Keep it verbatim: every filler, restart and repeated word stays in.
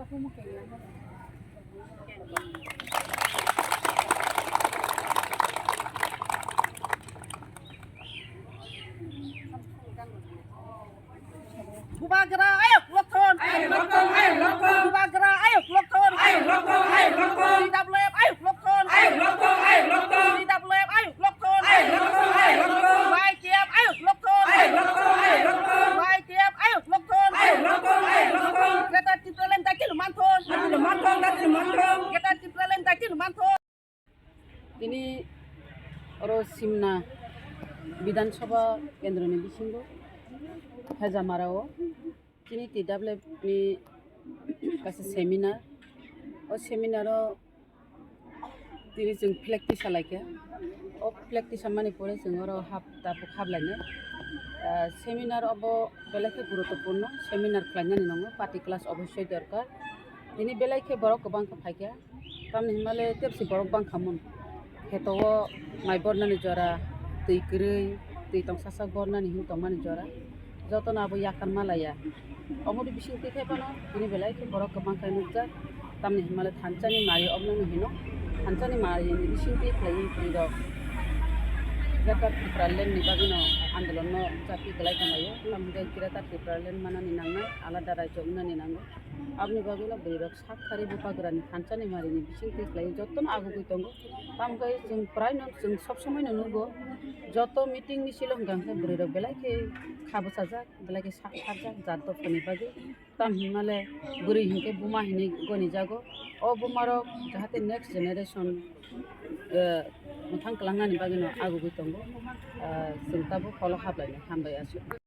Bubagra ayok lokhon. Ayok lokhon, ayok lokhon. Bubagra ayok lokhon. Ayok lokhon, ayok lokhon. T W F ayok lokhon. Ayok lokhon, ayok lokhon. T W F ayok lokhon. Ayok lokhon, ayok lokhon. Y T F ayok lokhon. Ayok lokhon, ayok lokhon. Y T F ayok lokhon. Ayok lokhon, ayok lokhon. Greater Tipraland dakhil manthon. Dakhil manthon, dakhil manthon. Greater Tipraland dakhil manthon. Tini oro Simna Bidhan Sabha kendroni bisingo Hejamara o tini T W F ni kaisa seminar. O seminar o tini chwng flag tisa laikha. O flag tisa mani pore chwng oro hap tabuk hap lainai. Ah, seminar obo belai khe guruttopurno. Seminar khlainani nango, party class obossoi dorkar. Tini belai khe borok kwbang khe phaikha. Tamni hwnmale tebsi borok bangkha mun. Kheto o mai bornani jora, twi kwrwi, twi tongsasak bornani hin tongmani jora. Jotono abo yakar ma laiya. Omoni bisingtwi khe phano tini belai khe borok kwbang khe nukjak. Tamni hwnmale thansani mari omono hino. Thansani mari ni bisingtwi khlaiwi bwrwi rok Greater Tipraland ni bagwino andolonno chapwi kwlai tonglaio. Tamni hwnkhe Greater Tipraland manani nangnai, alada raijo wngnani nango. Aboni bagwino bwrwi rok sak thari bubagrani thansani marini bisingtwi khlaiwi jotono agugwi tongo. Tamo khe chwng praino chwng sob somoino nugo, joto meeting misil o hwnkha hwnkhe bwrwi rok belai khe kha bwchajak, belai khe sak tharjak jat dophani bagwi. Tam hinmale bwrwi hinkhe buma hinwi gonijago. O bumarok jahate next generation, eh, mwthang kwlangnani bagwino agugwi tongo. Eh, chwng tabuk holo haplainai, hambai aswk.